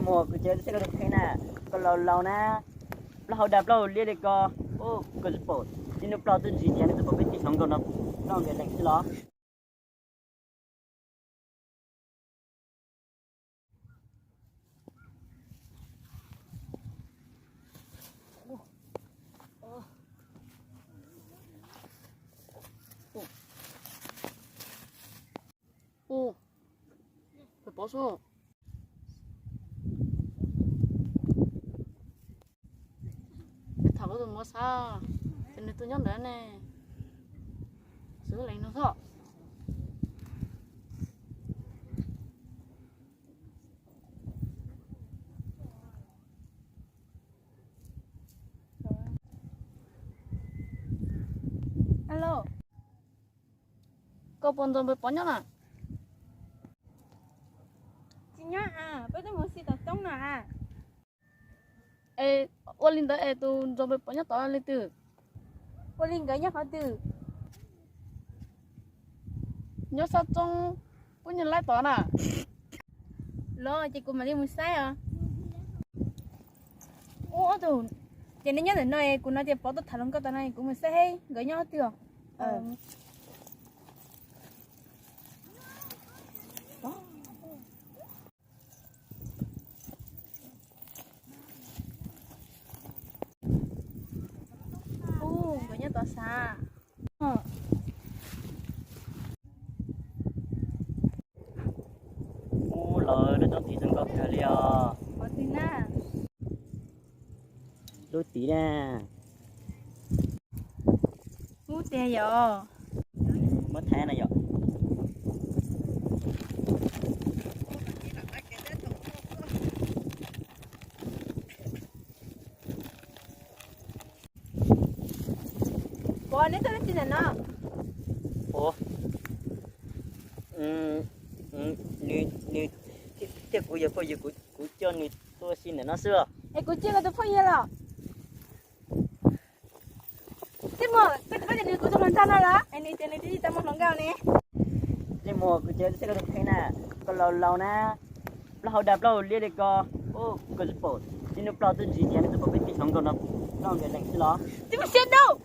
Muag, kuv ces xij koj tus kheej na, koj laus laus na, plaub hau dag plaub hau liab li ko, koj tsis pom tib nub plaub twb ntsig tias neb tsis pom peb tij hloov nkaus no, plaub nkawd lees xwb los. Ua, peb pov xwb. Peb tham koj tus muam xav, ces nws tuaj nyob ntawd ne. Xwb leej no xwb. Alo, koj puas nrog npawg Pov nyob na? Tsis nyob a, peb twb mus xi tom toob no a. Es ua li ntawd es tus nrog npawg Pov nyob tod leej twg? Ua li nkawd nyob qhov twg? Nyob sab roob Pub Nyuj Laib tod na. Los ces kuv mam li mus saib os. Ua ob tug, ces nej nyob ntawm no, kuv no ces Pov tuaj tham hluas nkauj tas no, kuv mus saib seb nkawd nyob twg os. Ub, nkawd nyob tod xav. Ub, los lub roob tid zoo nkauj kawg li os. Qhov twg na? Lub tid na. Ub, tiag yom. Muab thaij na yom. Pov, neb tuaj dab tsi ntawm no? Ua, nws thiab kuv yog phooj ywg, kuv coj nws tuaj si ntawm no xwb os. Es kuv cia koj tus phooj ywg los? Tij Muas, koj tsis paub tias nws kuv tus hluas nraug no los? Es nws tias nws twb tsis tau muaj hluas nkauj ne. Tij Muas, kuv ces xij koj tus kheej na, koj laus laus na, plaub hau dag plaub hau liab li ko, koj tsis pom tib nub plaub twb ntsig tias neb tsis pom peb tij hloov nkaus no, plaub nkawd lees xwb los. Tij Muas siab dub.